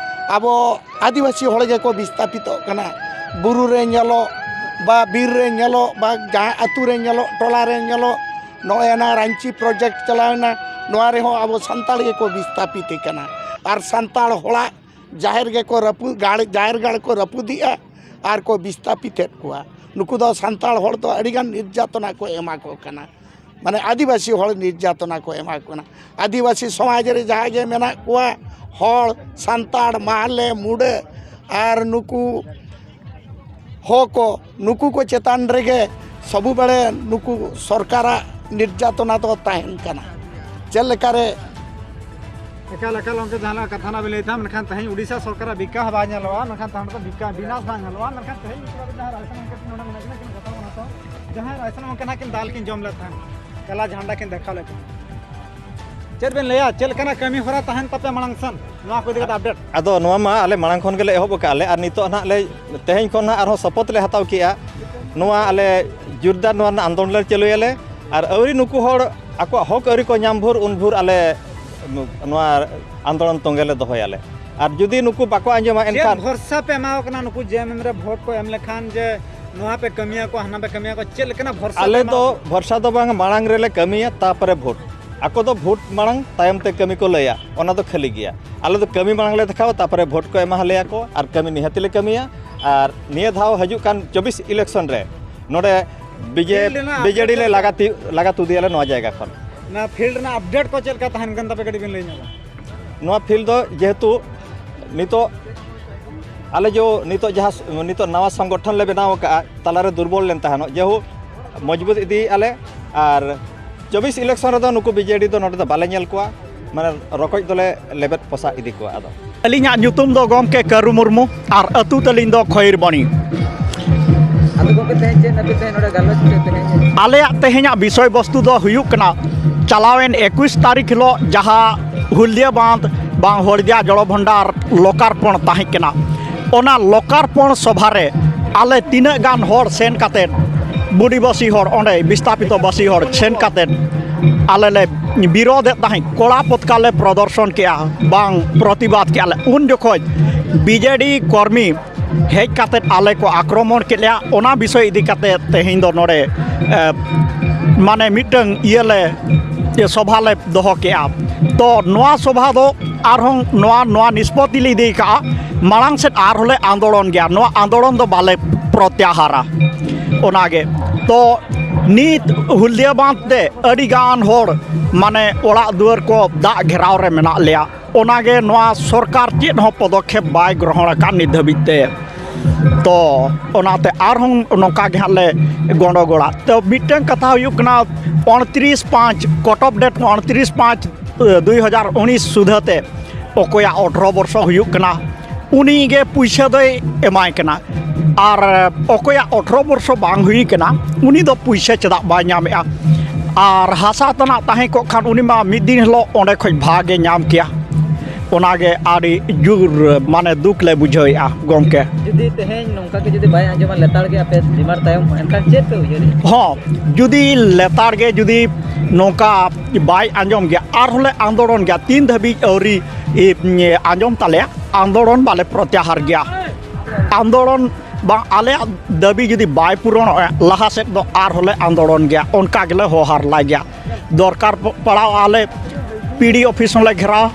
ᱟᱵᱚ ᱟᱹᱫᱤᱵᱟᱹᱥᱤ ᱦᱚᱲ ᱜᱮᱠᱚ ᱵᱤᱥᱛᱟᱯᱤᱛᱚᱜ ᱠᱟᱱᱟ᱾ ᱵᱩᱨᱩ ᱨᱮ ᱧᱮᱞᱚᱜ, ᱵᱟ ᱵᱤᱨ ᱨᱮ ᱧᱮᱞᱚᱜ, ᱵᱟ ᱡᱟᱦᱟᱸ ᱟᱹᱛᱩ ᱨᱮ ᱧᱮᱞᱚᱜ, ᱴᱚᱞᱟ ᱨᱮ ᱧᱮᱞᱚᱜ, ᱱᱚᱜᱼᱚᱭ ᱚᱱᱟ ᱨᱟᱺᱪᱤ ᱯᱨᱚᱡᱮᱠᱴ ᱪᱟᱞᱟᱣᱮᱱᱟ, ᱱᱚᱣᱟ ᱨᱮᱦᱚᱸ ᱟᱵᱚ ᱥᱟᱱᱛᱟᱲ ᱜᱮᱠᱚ ᱵᱤᱥᱛᱟᱯᱤᱛ ᱠᱟᱱᱟ᱾ ᱟᱨ ᱥᱟᱱᱛᱟᱲ ᱦᱚᱲᱟᱜ ᱡᱟᱦᱮᱨ ᱜᱮᱠᱚ ᱨᱟᱹᱯᱩᱫ, ᱜᱟᱲ, ᱡᱟᱦᱮᱨ ᱜᱟᱲ ᱠᱚ ᱨᱟᱹᱯᱩᱫᱮᱜᱼᱟ ᱟᱨ ᱠᱚ ᱵᱤᱥᱛᱟᱯᱤᱛᱮᱫ ᱠᱚᱣᱟ᱾ ᱱᱩᱠᱩ ᱫᱚ ᱥᱟᱱᱛᱟᱲ ᱦᱚᱲ ᱫᱚ ᱟᱹᱰᱤᱜᱟᱱ ᱱᱤᱨᱡᱟᱛᱚᱱᱟ ᱠᱚ ᱮᱢᱟ ᱠᱚ ᱠᱟᱱᱟ, ᱢᱟᱱᱮ ᱟᱹᱫᱤᱵᱟᱹᱥᱤ ᱦᱚᱲ ᱱᱤᱨᱡᱟᱛᱚᱱᱟ ᱠᱚ ᱮᱢᱟ ᱠᱚ ᱠᱟᱱᱟ᱾ ᱟᱹᱫᱤᱵᱟᱹᱥᱤ ᱥᱚᱢᱟᱡᱽ ᱨᱮ ᱡᱟᱦᱟᱸᱭ ᱜᱮ ᱢᱮᱱᱟᱜ ᱠᱚᱣᱟ, ᱦᱚᱲ, ᱥᱟᱱᱛᱟᱲ, ᱢᱟᱦᱞᱮ, ᱢᱩᱰᱟᱹ ᱟᱨ ᱱᱩᱠᱩ ᱦᱚᱸ ᱠᱚ, ᱱᱩᱠᱩ ᱠᱚ ᱪᱮᱛᱟᱱ ᱨᱮᱜᱮ ᱥᱚᱵᱩ ᱵᱮᱲᱮ ᱱᱩᱠᱩ ᱥᱚᱨᱠᱟᱨᱟᱜ ᱱᱤᱨᱡᱟᱛᱚᱱᱟ ᱫᱚ ᱛᱟᱦᱮᱱ ᱠᱟᱱᱟ᱾ ᱪᱮᱫ ᱞᱮᱠᱟᱨᱮ? ᱮᱠᱟᱞ, ᱮᱠᱟᱞ, ᱜᱚᱢᱠᱮ, ᱡᱟᱦᱟᱸ ᱞᱮᱠᱟ ᱠᱟᱛᱷᱟ ᱱᱟᱜ ᱵᱤᱱ ᱞᱟᱹᱭ ᱛᱟᱦᱮᱸᱫ, ᱢᱮᱱᱠᱷᱟᱱ ᱛᱮᱦᱮᱧ ᱩᱰᱤᱥᱟ ᱥᱚᱨᱠᱟᱨᱟᱜ ᱵᱤᱠᱟᱥ ᱵᱟᱭ ᱧᱮᱞᱚᱜᱼᱟ, ᱢᱮᱱᱠᱷᱟᱱ ᱛᱟᱦᱮᱸ ᱫᱚ ᱵᱤᱠᱟ-, ᱵᱤᱱᱟᱥ ᱵᱟᱭ ᱧᱮᱞᱚᱜᱼᱟ, ᱢᱮᱱᱠᱷᱟᱱ ᱛᱮᱦᱮᱧ ᱩᱱᱠᱩ ᱡᱟᱦᱟᱸᱭ ᱨᱟᱭᱥᱟᱱ ᱜᱚᱢᱠᱮ ᱱᱚᱰᱮ ᱢᱮᱱᱟᱜ ᱠᱤᱱᱟ, ᱠᱤᱱ ᱠᱟᱛᱷᱟ ᱵᱚᱱᱟ ᱛᱚ, ᱡᱟᱦᱟᱸᱭ ᱨᱟᱭᱥᱟᱱ ᱜᱚᱢᱠᱮ ᱱᱟᱜ ᱠᱤᱱ ᱫᱟᱞ ᱠᱤᱱ ᱡᱚᱢ ᱞᱮᱫ ᱛᱟᱦᱮᱸᱫ, ᱠᱟᱞᱟ ᱡᱷᱟᱱᱰᱟ ᱠᱤᱱ ᱫᱮᱠᱷᱟᱣ ᱞᱮᱫ ᱛᱟᱦᱮᱸᱫ᱾ ᱪᱮᱫ ᱵᱮᱱ ᱞᱟᱹᱭᱟ, ᱪᱮᱫ ᱞᱮᱠᱟᱱᱟᱜ ᱠᱟᱹᱢᱤ ᱦᱚᱨᱟ ᱛᱟᱦᱮᱱ ᱛᱟᱯᱮᱭᱟ ᱢᱟᱲᱟᱝ ᱥᱮᱱ ᱱᱚᱣᱟ ᱠᱚ ᱤᱫᱤ ᱠᱟᱛᱮ ᱟᱯᱰᱮᱴ? ᱟᱫᱚ ᱱᱚᱣᱟ ᱢᱟ ᱟᱞᱮ ᱢᱟᱲᱟᱝ ᱠᱷᱚᱱ ᱜᱮᱞᱮ ᱮᱦᱚᱵ ᱟᱠᱟᱫᱼᱟ ᱞᱮ, ᱟᱨ ᱱᱤᱛᱚᱜ ᱱᱟᱦᱟᱜ ᱞᱮ, ᱛᱮᱦᱮᱧ ᱠᱷᱚᱱ ᱱᱟᱦᱟᱜ ᱟᱨᱦᱚᱸ ᱥᱚᱯᱚᱛ ᱞᱮ ᱦᱟᱛᱟᱣ ᱠᱮᱜᱼᱟ᱾ ᱱᱚᱣᱟ ᱟᱞᱮ ᱡᱳᱨᱫᱟᱨ ᱱᱚᱣᱟ ᱨᱮᱱᱟᱜ ᱟᱱᱫᱳᱞᱚᱱ ᱞᱮ ᱪᱟᱹᱞᱩᱭᱟᱞᱮ, ᱟᱨ ᱟᱹᱣᱨᱤ ᱱᱩᱠᱩ ᱦᱚᱲ ᱟᱠᱚᱣᱟᱜ ᱦᱚᱠ ᱟᱹᱣᱨᱤ ᱠᱚ ᱧᱟᱢ ᱵᱷᱳᱨ, ᱩᱱ ᱵᱷᱳᱨ ᱟᱞᱮ ᱱᱚᱣᱟ ᱟᱱᱫᱳᱞᱚᱱ ᱛᱚᱸᱜᱮ ᱞᱮ ᱫᱚᱦᱚᱭᱟᱞᱮ᱾ ᱟᱨ ᱡᱩᱫᱤ ᱱᱩᱠᱩ ᱵᱟᱠᱚ ᱟᱸᱡᱚᱢᱟ, ᱪᱮᱫ ᱮᱱᱠᱷᱟᱱ ᱵᱷᱚᱨᱥᱟ ᱯᱮ ᱮᱢᱟ ᱠᱚ ᱠᱟᱱᱟ ᱱᱩᱠᱩ ᱡᱮ ᱮᱢ ᱮᱢ ᱨᱮ ᱵᱷᱳᱴ ᱠᱚ ᱮᱢ ᱞᱮᱠᱷᱟᱱ ᱡᱮ ᱱᱚᱣᱟ ᱯᱮ ᱠᱟᱹᱢᱤᱭᱟ ᱠᱚ, ᱦᱟᱱᱟ ᱯᱮ ᱠᱟᱹᱢᱤᱭᱟ ᱠᱚ, ᱪᱮᱫ ᱞᱮᱠᱟᱱᱟᱜ ᱵᱷᱚᱨᱥᱟ ᱟᱞᱮ ᱯᱮ ᱮᱢᱟ ᱫᱚ ᱠᱚ? ᱵᱷᱚᱨᱥᱟ ᱫᱚ ᱵᱟᱝ, ᱢᱟᱲᱟᱝ ᱨᱮᱞᱮ ᱠᱟᱹᱢᱤᱭᱟ, ᱛᱟᱯᱚᱨᱮ ᱵᱷᱳᱴ᱾ ᱟᱠᱚ ᱫᱚ ᱵᱷᱳᱴ ᱢᱟᱲᱟᱝ, ᱛᱟᱭᱚᱢ ᱛᱮ ᱠᱟᱹᱢᱤ ᱠᱚ ᱞᱟᱹᱭᱟ, ᱚᱱᱟ ᱫᱚ ᱠᱷᱟᱹᱞᱤ ᱜᱮᱭᱟ᱾ ᱟᱞᱮ ᱫᱚ ᱠᱟᱹᱢᱤ ᱢᱟᱲᱟᱝ ᱞᱮ ᱫᱮᱠᱷᱟᱣᱟ, ᱛᱟᱯᱚᱨᱮ ᱵᱷᱳᱴ ᱠᱚ ᱮᱢᱟ ᱞᱮᱭᱟ ᱠᱚ, ᱟᱨ ᱠᱟᱹᱢᱤ ᱱᱤᱦᱟᱹᱛᱤ ᱞᱮ ᱠᱟᱹᱢᱤᱭᱟ᱾ ᱟᱨ ᱱᱤᱭᱟᱹ ᱫᱷᱟᱣ ᱦᱤᱡᱩᱜ ᱠᱟᱱ ᱪᱚᱵᱵᱤᱥ election ᱨᱮ ᱱᱚᱰᱮ ᱵᱤᱡᱮ-, ᱯᱷᱤᱞᱰ ᱨᱮᱱᱟᱜ ᱵᱤᱡᱮᱰᱤ ᱞᱮ ᱟᱯᱰᱮᱴ ᱞᱟᱜᱟ ᱛᱤ-, ᱞᱟᱜᱟ ᱛᱩᱫᱮᱭᱟᱞᱮ ᱱᱚᱣᱟ ᱡᱟᱭᱜᱟ ᱠᱷᱚᱱ᱾ ᱚᱱᱟ ᱯᱷᱤᱞᱰ ᱨᱮᱱᱟᱜ ᱟᱯᱰᱮᱴ ᱠᱚ ᱪᱮᱫ ᱞᱮᱠᱟ ᱛᱟᱦᱮᱱ ᱠᱟᱱ ᱛᱟᱯᱮ, ᱠᱟᱹᱴᱤᱡ ᱵᱮᱱ ᱞᱟᱹᱭ ᱧᱚᱜᱟ? ᱱᱚᱣᱟ ᱯᱷᱤᱞᱰ ᱫᱚ ᱡᱮᱦᱮᱛᱩ ᱱᱤᱛᱚᱜ ᱟᱞᱮ ᱡᱚ ᱱᱤᱛᱚᱜ ᱡᱟᱦᱟᱸ ᱥ-, ᱱᱤᱛᱚᱜ ᱱᱟᱣᱟ ᱥᱚᱝᱜᱚᱴᱷᱚᱱ ᱞᱮ ᱵᱮᱱᱟᱣ ᱟᱠᱟᱫᱼᱟ, ᱛᱟᱞᱟᱨᱮ ᱫᱩᱨᱵᱚᱞ ᱞᱮᱱ ᱛᱟᱦᱮᱱᱚᱜ, ᱡᱮᱦᱳᱠ ᱢᱚᱡᱽᱵᱩᱛ ᱤᱫᱤᱭᱮᱫᱼᱟ ᱞᱮ᱾ ᱟᱨ ᱪᱚᱵᱵᱤᱥ election ᱨᱮᱫᱚ ᱱᱩᱠᱩ ᱵᱤᱡᱮᱰᱤ ᱫᱚ ᱱᱚᱰᱮ ᱫᱚ ᱵᱟᱞᱮ ᱧᱮᱞ ᱠᱚᱣᱟ, ᱢᱟᱱᱮ ᱨᱚᱠᱚᱡ ᱫᱚᱞᱮ ᱞᱮᱵᱮᱫ ᱯᱚᱥᱟᱜ ᱤᱫᱤ ᱠᱚᱣᱟ᱾ ᱟᱫᱚ ᱟᱹᱞᱤᱧᱟᱜ ᱧᱩᱛᱩᱢ ᱫᱚ ᱜᱚᱢᱠᱮ ᱠᱟᱹᱨᱩ ᱢᱩᱨᱢᱩ ᱟᱨ ᱟᱹᱛᱩ ᱛᱟᱹᱞᱤᱧ ᱫᱚ ᱠᱷᱚᱭᱤᱨᱵᱚᱱᱤ᱾ ᱟᱫᱚ ᱜᱚᱢᱠᱮ, ᱛᱮᱦᱮᱧ ᱪᱮᱫ ᱟᱯᱮ ᱛᱮᱦᱮᱧ ᱱᱚᱰᱮ ᱜᱟᱞᱚᱪ ᱪᱮᱫ ᱛᱮᱦᱮᱧ? ᱟᱞᱮᱭᱟᱜ ᱛᱮᱦᱮᱧᱟᱜ ᱵᱤᱥᱚᱭ ᱵᱚᱥᱛᱩ ᱫᱚ ᱦᱩᱭᱩᱜ ᱠᱟᱱᱟ, ᱪᱟᱞᱟᱣᱮᱱ ᱮᱠᱩᱥ ᱛᱟᱹᱨᱤᱠᱷ ᱦᱤᱞᱳᱜ ᱡᱟᱦᱟᱸ ᱦᱩᱞᱫᱤᱭᱟ ᱵᱟᱸᱫᱷ ᱵᱟᱝ ᱦᱚᱲᱫᱤᱭᱟ ᱡᱚᱲᱚ ᱵᱷᱚᱱᱰᱟᱨ ᱞᱳᱠᱟᱨᱯᱚᱬ ᱛᱟᱦᱮᱸ ᱠᱟᱱᱟ, ᱚᱱᱟ ᱞᱳᱠᱟᱨᱯᱚᱬ ᱥᱚᱵᱷᱟ ᱨᱮ ᱟᱞᱮ ᱛᱤᱱᱟᱹᱜ ᱜᱟᱱ ᱦᱚᱲ ᱥᱮᱱ ᱠᱟᱛᱮᱫ, ᱵᱩᱰᱤᱵᱟᱹᱥᱤ ᱦᱚᱲ, ᱚᱸᱰᱮ ᱵᱤᱥᱛᱷᱟᱯᱤᱛᱚ ᱵᱟᱹᱥᱤ ᱦᱚᱲ ᱥᱮᱱ ᱠᱟᱛᱮᱫ ᱟᱞᱮ ᱞᱮ ᱵᱤᱨᱳᱫᱷᱮᱫ ᱛᱟᱦᱮᱸᱫ, ᱠᱚᱲᱟ ᱯᱚᱛᱠᱟ ᱞᱮ ᱯᱨᱚᱫᱚᱨᱥᱚᱱ ᱠᱮᱜᱼᱟ, ᱵᱟᱝ ᱯᱨᱚᱛᱤᱵᱟᱫ ᱠᱮᱜᱼᱟ ᱞᱮ᱾ ᱩᱱ ᱡᱚᱠᱷᱚᱡ ᱵᱤᱡᱮᱰᱤ ᱠᱚᱨᱢᱤ ᱦᱮᱡ ᱠᱟᱛᱮᱫ ᱟᱞᱮ ᱠᱚ ᱟᱠᱨᱚᱢᱚᱱ ᱠᱮᱫ ᱞᱮᱭᱟ᱾ ᱚᱱᱟ ᱵᱤᱥᱚᱭ ᱤᱫᱤ ᱠᱟᱛᱮᱫ ᱛᱮᱦᱮᱧ ᱫᱚ ᱱᱚᱰᱮ, ᱮ, ᱢᱟᱱᱮ ᱢᱤᱫᱴᱟᱝ ᱤᱭᱟᱹ ᱞᱮ, ᱤᱭᱟᱹ ᱥᱚᱵᱷᱟ ᱞᱮ ᱫᱚᱦᱚ ᱠᱮᱜᱼᱟ᱾ ᱛᱚ ᱱᱚᱣᱟ ᱥᱚᱵᱷᱟ ᱫᱚ ᱟᱨᱦᱚᱸ ᱱᱚᱣᱟ, ᱱᱚᱣᱟ ᱱᱤᱥᱯᱚᱛᱤ ᱞᱮ ᱤᱫᱤ ᱠᱟᱜᱼᱟ, ᱢᱟᱲᱟᱝ ᱥᱮᱫ ᱟᱨᱦᱚᱸ ᱞᱮ ᱟᱱᱫᱳᱲᱚᱱ ᱜᱮᱭᱟ, ᱱᱚᱣᱟ ᱟᱱᱫᱳᱲᱚᱱ ᱫᱚ ᱵᱟᱞᱮ ᱯᱨᱚᱛᱭᱟᱦᱟᱨᱟ᱾ ᱚᱱᱟᱜᱮ᱾ ᱛᱚ ᱱᱤᱛ ᱦᱩᱞᱫᱤᱭᱟ ᱵᱟᱸᱫᱷ ᱛᱮ ᱟᱹᱰᱤ ᱜᱟᱱ ᱦᱚᱲ ᱢᱟᱱᱮ ᱚᱲᱟᱜ ᱫᱩᱣᱟᱹᱨ ᱠᱚ ᱫᱟᱜ ᱜᱷᱮᱨᱟᱣ ᱨᱮ ᱢᱮᱱᱟᱜ ᱞᱮᱭᱟ᱾ ᱚᱱᱟᱜᱮ ᱱᱚᱣᱟ ᱥᱚᱨᱠᱟᱨ ᱪᱮᱫ ᱦᱚᱸ ᱯᱚᱫᱚᱠᱷᱮᱯ ᱵᱟᱭ ᱜᱨᱚᱦᱚᱱ ᱟᱠᱟᱫ ᱱᱤᱛ ᱫᱷᱟᱹᱵᱤᱡ ᱛᱮ᱾ ᱛᱚ ᱚᱱᱟᱛᱮ ᱟᱨᱦᱚᱸ ᱱᱚᱝᱠᱟ ᱜᱮ ᱦᱟᱸᱜ ᱞᱮ ᱜᱚᱸᱰᱚᱜᱚᱲᱟ᱾ ᱛᱚ ᱢᱤᱫᱴᱟᱝ ᱠᱟᱛᱷᱟ ᱦᱩᱭᱩᱜ ᱠᱟᱱᱟ, ᱩᱱᱛᱨᱤᱥ ᱯᱟᱸᱪ, ᱠᱚᱴᱚᱯ ᱰᱮᱴ ᱩᱱᱛᱨᱤᱥ ᱯᱟᱸᱪ ᱫᱩᱭ ᱦᱟᱡᱟᱨ ᱩᱱᱤᱥ ᱥᱩᱫᱷᱟᱹ ᱛᱮ ᱚᱠᱚᱭᱟᱜ ᱟᱴᱷᱨᱚ ᱵᱚᱨᱥᱚ ᱦᱩᱭᱩᱜ ᱠᱟᱱᱟ, ᱩᱱᱤ ᱜᱮ ᱯᱩᱭᱥᱟᱹ ᱫᱚᱭ ᱮᱢᱟᱭ ᱠᱟᱱᱟ᱾ ᱟᱨ ᱚᱠᱚᱭᱟᱜ ᱟᱴᱷᱨᱚ ᱵᱚᱨᱥᱚ ᱵᱟᱝ ᱦᱩᱭ ᱠᱟᱱᱟ, ᱩᱱᱤ ᱫᱚ ᱯᱩᱭᱥᱟᱹ ᱪᱮᱫᱟᱜ ᱵᱟᱭ ᱧᱟᱢᱮᱜᱼᱟ? ᱟᱨ ᱦᱟᱥᱟ ᱛᱟᱱᱟᱜ ᱛᱟᱦᱮᱸ ᱠᱚᱜ ᱠᱷᱟᱱ, ᱩᱱᱤ ᱢᱟ ᱢᱤᱫ ᱫᱤᱱ ᱦᱤᱞᱳᱜ ᱚᱸᱰᱮ ᱠᱷᱚᱡ ᱵᱷᱟᱜᱽ ᱮ ᱧᱟᱢ ᱠᱮᱭᱟ᱾ ᱚᱱᱟᱜᱮ ᱟᱹᱰᱤ ᱡᱳᱨ, ᱢᱟᱱᱮ, ᱫᱩᱠ ᱞᱮ ᱵᱩᱡᱷᱟᱹᱣᱮᱫᱼᱟ, ᱜᱚᱢᱠᱮ᱾ ᱡᱩᱫᱤ ᱛᱮᱦᱮᱧ ᱱᱚᱝᱠᱟ ᱜᱮ ᱡᱩᱫᱤ ᱵᱟᱭ ᱟᱸᱡᱚᱢᱟ, ᱞᱮᱛᱟᱲ ᱜᱮ ᱟᱯᱮ ᱵᱤᱢᱟᱨ ᱛᱟᱭᱚᱢ, ᱮᱱᱠᱷᱟᱱ ᱪᱮᱫ ᱯᱮ ᱩᱭᱦᱟᱹᱨᱮᱫᱼᱟ? ᱦᱚᱸ, ᱡᱩᱫᱤ ᱞᱮᱛᱟᱲ ᱜᱮ ᱡᱩᱫᱤ ᱱᱚᱝᱠᱟ ᱵᱟᱭ ᱟᱸᱡᱚᱢ ᱜᱮᱭᱟ, ᱟᱨᱦᱚᱸ ᱞᱮ ᱟᱱᱫᱳᱲᱚᱱ ᱜᱮᱭᱟ᱾ ᱛᱤᱱ ᱫᱷᱟᱹᱵᱤᱡ ᱟᱹᱣᱨᱤ, ᱤ, ᱟᱸᱡᱚᱢ ᱛᱟᱞᱮᱭᱟ, ᱟᱱᱫᱳᱲᱚᱱ ᱵᱟᱞᱮ ᱯᱨᱚᱛᱭᱟᱦᱟᱨ ᱜᱮᱭᱟ᱾ ᱟᱱᱫᱳᱲᱚᱱ ᱵᱟᱝ, ᱟᱞᱮᱭᱟᱜ ᱫᱟᱹᱵᱤ ᱡᱩᱫᱤ ᱵᱟᱭ ᱯᱩᱨᱚᱱᱚᱜᱼᱟ, ᱞᱟᱦᱟ ᱥᱮᱫ ᱫᱚ ᱟᱨᱦᱚᱸ ᱞᱮ ᱟᱱᱫᱳᱲᱚᱱ ᱜᱮᱭᱟ, ᱚᱱᱠᱟ ᱜᱮᱞᱮ ᱦᱚᱦᱟᱨ ᱞᱟᱭ ᱜᱮᱭᱟ᱾ ᱫᱚᱨᱠᱟᱨ ᱯᱟᱲᱟᱣ ᱟᱞᱮ, ᱯᱤ ᱰᱤ ᱚᱯᱷᱤᱥ ᱦᱚᱸᱞᱮ ᱜᱷᱮᱨᱟᱣᱟ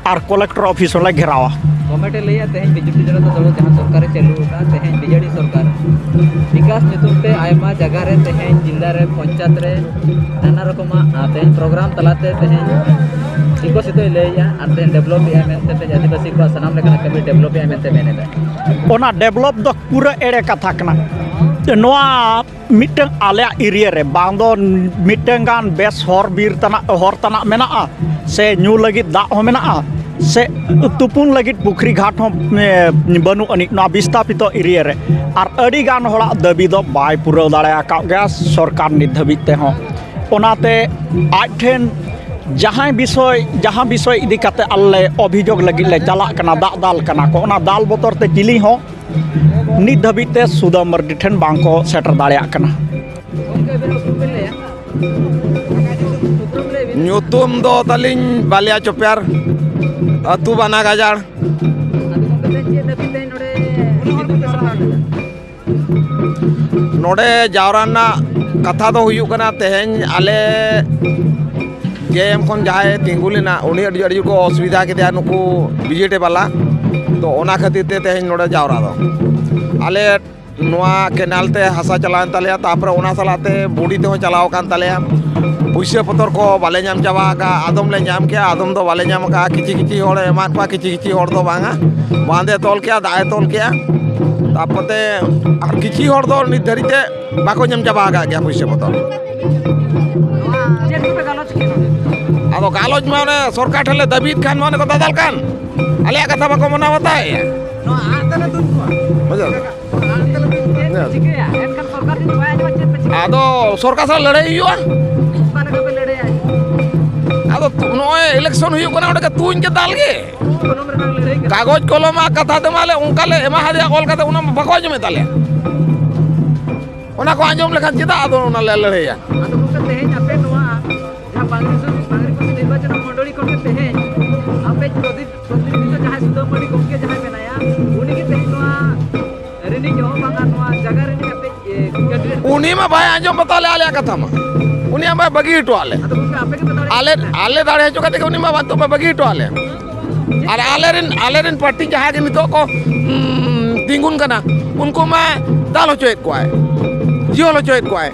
ᱟᱨ ᱠᱚᱞᱮᱠᱴᱚᱨ ᱚᱯᱷᱤᱥ ᱦᱚᱸᱞᱮ ᱜᱷᱮᱨᱟᱣᱟ᱾ ᱜᱚᱵᱷᱨᱱᱢᱮᱱᱴ ᱮ ᱞᱟᱹᱭᱮᱫᱼᱟ, ᱛᱮᱦᱮᱧ ᱵᱤᱡᱮᱯᱤ ᱡᱚᱱᱚᱛᱟ ᱫᱚᱞ ᱡᱟᱦᱟᱸ ᱥᱚᱨᱠᱟᱨᱮ ᱪᱟᱹᱞᱩ ᱟᱠᱟᱫᱼᱟ, ᱛᱮᱦᱮᱧ ᱵᱤᱡᱮᱰᱤ ᱥᱚᱨᱠᱟᱨ, ᱵᱤᱠᱟᱥ ᱧᱩᱛᱩᱢ ᱛᱮ ᱟᱭᱢᱟ ᱡᱟᱭᱜᱟ ᱨᱮ ᱛᱮᱦᱮᱧ ᱡᱤᱞᱟ ᱨᱮ, ᱯᱚᱧᱪᱟᱭᱮᱛ ᱨᱮ ᱱᱟᱱᱟ ᱨᱚᱠᱚᱢᱟᱜ, ᱟᱨ ᱛᱮᱦᱮᱧ ᱯᱨᱳᱜᱨᱟᱢ ᱛᱟᱞᱟᱛᱮ ᱛᱮᱦᱮᱧ ᱵᱤᱠᱚᱥᱤᱛᱚᱭ ᱞᱟᱹᱭᱮᱫᱼᱟ, ᱟᱨ ᱛᱮᱦᱮᱧ ᱰᱮᱵᱷᱞᱚᱯ ᱮᱫᱼᱟᱭ ᱢᱮᱱᱛᱮ, ᱛᱮᱦᱮᱧ ᱟᱹᱫᱤᱵᱟᱹᱥᱤ ᱠᱚᱣᱟᱜ ᱥᱟᱱᱟᱢ ᱞᱮᱠᱟᱱᱟᱜ ᱠᱟᱹᱢᱤ ᱰᱮᱵᱷᱞᱚᱯ ᱮᱫᱼᱟᱭ ᱢᱮᱱᱛᱮ ᱢᱮᱱ ᱮᱫᱟ᱾ ᱚᱱᱟ ᱰᱮᱵᱷᱞᱚᱯ ᱫᱚ ᱯᱩᱨᱟᱹ ᱮᱲᱮ ᱠᱟᱛᱷᱟ ᱠᱟᱱᱟ᱾ ᱱᱚᱣᱟ ᱢᱤᱫᱴᱟᱝ ᱟᱞᱮᱭᱟᱜ ᱮᱨᱤᱭᱟ ᱨᱮ ᱵᱟᱝ ᱫᱚ ᱢᱤᱫᱴᱟᱝ ᱜᱟᱱ ᱵᱮᱥ ᱦᱚᱨ ᱵᱤᱨ ᱛᱟᱱᱟᱜ, ᱦᱚᱨ ᱛᱟᱱᱟᱜ ᱢᱮᱱᱟᱜᱼᱟ, ᱥᱮ ᱧᱩ ᱞᱟᱹᱜᱤᱫ ᱫᱟᱜ ᱦᱚᱸ ᱢᱮᱱᱟᱜᱼᱟ, ᱥᱮ ᱛᱩᱯᱩᱱ ᱞᱟᱹᱜᱤᱫ ᱯᱩᱠᱷᱨᱤ ᱜᱷᱟᱴ ᱦᱚᱸ, ᱮ, ᱵᱟᱹᱱᱩᱜ ᱟᱹᱱᱤᱡ ᱱᱚᱣᱟ ᱵᱤᱥᱛᱷᱟᱯᱤᱛᱚ ᱮᱨᱤᱭᱟ ᱨᱮ᱾ ᱟᱨ ᱟᱹᱰᱤ ᱜᱟᱱ ᱦᱚᱲᱟᱜ ᱫᱟᱹᱵᱤ ᱫᱚ ᱵᱟᱭ ᱯᱩᱨᱟᱹᱣ ᱫᱟᱲᱮ ᱟᱠᱟᱫ ᱜᱮᱭᱟ ᱥᱚᱨᱠᱟᱨ ᱱᱤᱛ ᱫᱷᱟᱹᱵᱤᱡ ᱛᱮᱦᱚᱸ᱾ ᱚᱱᱟᱛᱮ ᱟᱡ ᱴᱷᱮᱱ ᱡᱟᱦᱟᱸᱭ ᱵᱤᱥᱚᱭ, ᱡᱟᱦᱟᱸ ᱵᱤᱥᱚᱭ ᱤᱫᱤ ᱠᱟᱛᱮ ᱟᱞᱮ ᱚᱵᱷᱤᱡᱳᱜᱽ ᱞᱟᱹᱜᱤᱫ ᱞᱮ ᱪᱟᱞᱟᱜ ᱠᱟᱱᱟ, ᱫᱟᱜ ᱫᱟᱞ ᱠᱟᱱᱟ ᱠᱚ, ᱚᱱᱟ ᱫᱟᱞ ᱵᱚᱛᱚᱨ ᱛᱮ ᱪᱤᱞᱤ ᱦᱚᱸ ᱱᱤᱛ ᱫᱷᱟᱹᱵᱤᱡ ᱛᱮ ᱥᱩᱫᱟᱹᱢ ᱢᱟᱨᱰᱤ ᱴᱷᱮᱱ ᱵᱟᱝ ᱠᱚ ᱥᱮᱴᱮᱨ ᱫᱟᱲᱮᱭᱟᱜ ᱠᱟᱱᱟ᱾ ᱧᱩᱛᱩᱢ ᱫᱚ ᱛᱟᱹᱞᱤᱧ ᱵᱟᱞᱤᱭᱟ ᱪᱚᱯᱮᱭᱟᱨ, ᱟᱹᱛᱩ ᱵᱟᱱᱟ ᱜᱟᱡᱟᱲ᱾ ᱱᱚᱰᱮ ᱡᱟᱣᱨᱟ ᱨᱮᱱᱟᱜ ᱠᱟᱛᱷᱟ ᱫᱚ ᱦᱩᱭᱩᱜ ᱠᱟᱱᱟ, ᱛᱮᱦᱮᱧ ᱟᱞᱮ ᱡᱮ ᱮᱢ ᱠᱷᱚᱱ ᱡᱟᱦᱟᱸᱭ ᱛᱤᱸᱜᱩ ᱞᱮᱱᱟ, ᱩᱱᱤ ᱟᱹᱰᱤ, ᱟᱹᱰᱤ ᱡᱳᱨ ᱠᱚ ᱚᱥᱩᱵᱤᱫᱷᱟ ᱠᱮᱫᱮᱭᱟ ᱱᱩᱠᱩ ᱵᱤᱡᱮᱰᱤ ᱵᱟᱞᱟ᱾ ᱛᱚ, ᱚᱱᱟ ᱠᱷᱟᱹᱛᱤᱨ ᱛᱮ ᱛᱮᱦᱮᱧ ᱱᱚᱰᱮ ᱡᱟᱣᱨᱟ ᱫᱚ᱾ ᱟᱞᱮ ᱱᱚᱣᱟ ᱠᱮᱱᱟᱞ ᱛᱮ ᱦᱟᱥᱟ ᱪᱟᱞᱟᱣᱮᱱ ᱛᱟᱞᱮᱭᱟ, ᱛᱟᱨᱯᱚᱨᱮ ᱚᱱᱟ ᱥᱟᱞᱟᱜ ᱛᱮ ᱵᱩᱰᱤ ᱛᱮᱦᱚᱸ ᱪᱟᱞᱟᱣ ᱟᱠᱟᱱ ᱛᱟᱞᱮᱭᱟ᱾ ᱯᱩᱭᱥᱟᱹ ᱯᱚᱛᱚᱨ ᱠᱚ ᱵᱟᱞᱮ ᱧᱟᱢ ᱪᱟᱵᱟ ᱟᱠᱟᱫᱼᱟ, ᱟᱫᱚᱢ ᱞᱮ ᱧᱟᱢ ᱠᱮᱜᱼᱟ, ᱟᱫᱚᱢ ᱫᱚ ᱵᱟᱞᱮ ᱧᱟᱢ ᱟᱠᱟᱫᱼᱟ᱾ ᱠᱤᱪᱷᱤ ᱠᱤᱪᱷᱤ ᱦᱚᱲᱮ ᱮᱢᱟᱫ ᱠᱚᱣᱟ, ᱠᱤᱪᱷᱤ ᱠᱤᱪᱷᱤ ᱦᱚᱲ ᱫᱚ ᱵᱟᱝᱟ᱾ ᱵᱟᱸᱫᱮ ᱛᱚᱞ ᱠᱮᱜᱼᱟ, ᱫᱟᱜ ᱮ ᱛᱚᱞ ᱠᱮᱜᱼᱟ᱾ ᱛᱟᱯᱚᱛᱮ ᱟᱨ ᱠᱤᱪᱷᱤ ᱦᱚᱲ ᱫᱚ ᱱᱤᱛ ᱫᱷᱟᱹᱨᱤᱡ ᱛᱮ ᱵᱟᱠᱚ ᱧᱟᱢ ᱪᱟᱵᱟ ᱟᱠᱟᱫ ᱜᱮᱭᱟ ᱯᱩᱭᱥᱟᱹ ᱵᱚᱫᱚᱞ᱾ ᱪᱮᱫ ᱠᱚᱯᱮ ᱜᱟᱞᱚᱪ ᱠᱮᱫᱟ? ᱟᱫᱚ ᱜᱟᱞᱚᱪ ᱢᱟ ᱚᱱᱮ ᱥᱚᱨᱠᱟᱨ ᱴᱷᱮᱱ ᱞᱮ ᱫᱟᱹᱵᱤᱭᱮᱫ ᱠᱷᱟᱱ ᱢᱟ ᱚᱱᱮ ᱠᱚ ᱫᱟᱫᱟᱞ ᱠᱟᱱ, ᱟᱞᱮᱭᱟᱜ ᱠᱟᱛᱷᱟ ᱵᱟᱠᱚ ᱢᱟᱱᱟᱣ ᱵᱟᱛᱟᱣᱮᱫᱼᱟ᱾ ᱱᱚᱣᱟ ᱟᱜ ᱛᱟᱞᱮ ᱛᱩᱧ ᱠᱚᱣᱟ᱾ ᱵᱩᱡᱷᱟᱹᱣ? ᱪᱮᱫ ᱯᱮ ᱪᱤᱠᱟᱹᱭᱟ? ᱮᱱᱠᱷᱟᱱ ᱥᱚᱨᱠᱟᱨ ᱡᱩᱫᱤ ᱵᱟᱭ ᱟᱸᱡᱚᱢᱟ, ᱪᱮᱫ ᱯᱮ ᱪᱤᱠᱟᱹᱭᱟ? ᱟᱫᱚ ᱥᱚᱨᱠᱟᱨ ᱥᱟᱞᱟᱜ ᱞᱟᱹᱲᱦᱟᱹᱭ ᱦᱩᱭᱩᱜᱼᱟ᱾ ᱚᱠᱟ ᱞᱮᱠᱟ ᱯᱮ ᱞᱟᱹᱲᱦᱟᱹᱭᱟ? ᱟᱫᱚ ᱛᱩ- ᱱᱚᱜᱼᱚᱭ ᱤᱞᱮᱠᱥᱚᱱ ᱦᱩᱭᱩᱜ ᱠᱟᱱᱟ, ᱚᱸᱰᱮ ᱜᱮ ᱛᱩᱧ ᱜᱮ ᱫᱟᱞ ᱜᱮ᱾ ᱠᱚᱞᱚᱢ ᱨᱮᱱᱟᱜ ᱞᱟᱹᱲᱦᱟᱹᱭ ᱠᱟᱱᱟ᱾ ᱠᱟᱜᱚᱡᱽ ᱠᱚᱞᱚᱢ ᱟᱨ ᱠᱟᱛᱷᱟ ᱛᱮᱢᱟ ᱞᱮ ᱚᱱᱠᱟ ᱞᱮ ᱮᱢᱟ ᱦᱟᱫᱮᱭᱟ ᱚᱞ ᱠᱟᱛᱮ, ᱚᱱᱟ ᱵᱟᱠᱚ ᱟᱸᱡᱚᱢᱮᱫ ᱛᱟᱞᱮᱭᱟ᱾ ᱚᱱᱟ ᱠᱚ ᱟᱸᱡᱚᱢ ᱞᱮᱠᱷᱟᱱ ᱪᱮᱫᱟᱜ ᱟᱫᱚ ᱚᱱᱟ ᱞᱮ ᱞᱟᱹᱲᱦᱟᱹᱭᱟ? ᱟᱫᱚ ᱜᱚᱢᱠᱮ, ᱛᱮᱦᱮᱧ ᱟᱯᱮ ᱱᱚᱣᱟ ᱡᱟᱦᱟᱸ ᱵᱟᱝᱨᱤ ᱥᱩᱨ, ᱵᱟᱝᱨᱤᱯᱚᱥᱤ ᱱᱤᱨᱵᱟᱪᱚᱱ ᱢᱚᱱᱰᱚᱞᱤ ᱠᱷᱚᱱ ᱜᱮ ᱛᱮᱦᱮᱧ ᱟᱯᱮ ᱯᱨᱚᱫᱤᱯ ᱯᱨᱚᱛᱤᱱᱤᱫᱷᱤ ᱫᱚ ᱡᱟᱦᱟᱸᱭ ᱥᱩᱫᱟᱹᱢ ᱢᱟᱹᱱᱰᱤ ᱜᱚᱢᱠᱮ ᱡᱟᱦᱟᱸᱭ ᱢᱮᱱᱟᱭᱟ, ᱩᱱᱤ ᱜᱮ ᱛᱮᱦᱮᱧ ᱱᱚᱣᱟ ᱨᱤᱱᱤᱡ ᱮᱦᱚᱵ ᱵᱟᱝᱟ, ᱱᱚᱣᱟ ᱡᱟᱭᱜᱟ ᱨᱤᱱᱤᱡ ᱟᱯᱮ, ᱮ, candidate᱾ ᱩᱱᱤ ᱢᱟ ᱵᱟᱭ ᱟᱸᱡᱚᱢ ᱵᱟᱛᱟᱣ ᱞᱮ ᱟᱞᱮᱭᱟᱜ ᱠᱟᱛᱷᱟ ᱢᱟ᱾ ᱩᱱᱤᱭᱟᱜ ᱢᱟ ᱵᱟᱹᱜᱤ ᱦᱚᱴᱚᱣᱟᱜ ᱞᱮ᱾ ᱟᱫᱚ ᱜᱚᱢᱠᱮ, ᱟᱯᱮ ᱜᱮᱯᱮ ᱫᱟᱲᱮᱭᱟᱜ ᱟᱞᱮ ᱠᱟᱱᱟ᱾ ᱟᱞᱮ ᱫᱟᱲᱮ ᱦᱚᱪᱚ ᱠᱟᱛᱮ ᱜᱮ ᱩᱱᱤ ᱢᱟ ᱱᱤᱛᱚᱜ ᱢᱟ ᱵᱟᱹᱜᱤ ᱦᱚᱴᱚᱣᱟᱜ ᱞᱮ᱾ ᱟᱨ ᱟᱞᱮᱨᱮᱱ ᱟᱞᱮᱨᱮᱱ ᱯᱟᱨᱴᱤ ᱡᱟᱦᱟᱸ ᱜᱮ ᱱᱤᱛᱚᱜ ᱠᱚ ᱩᱸ, ᱛᱤᱸᱜᱩᱱ ᱠᱟᱱᱟ, ᱩᱱᱠᱩ ᱢᱟ ᱫᱟᱞ ᱦᱚᱪᱚᱭᱮᱫ ᱠᱚᱣᱟᱭ, ᱡᱤᱦᱚᱞ ᱦᱚᱪᱚᱭᱮᱫ ᱠᱚᱣᱟᱭ᱾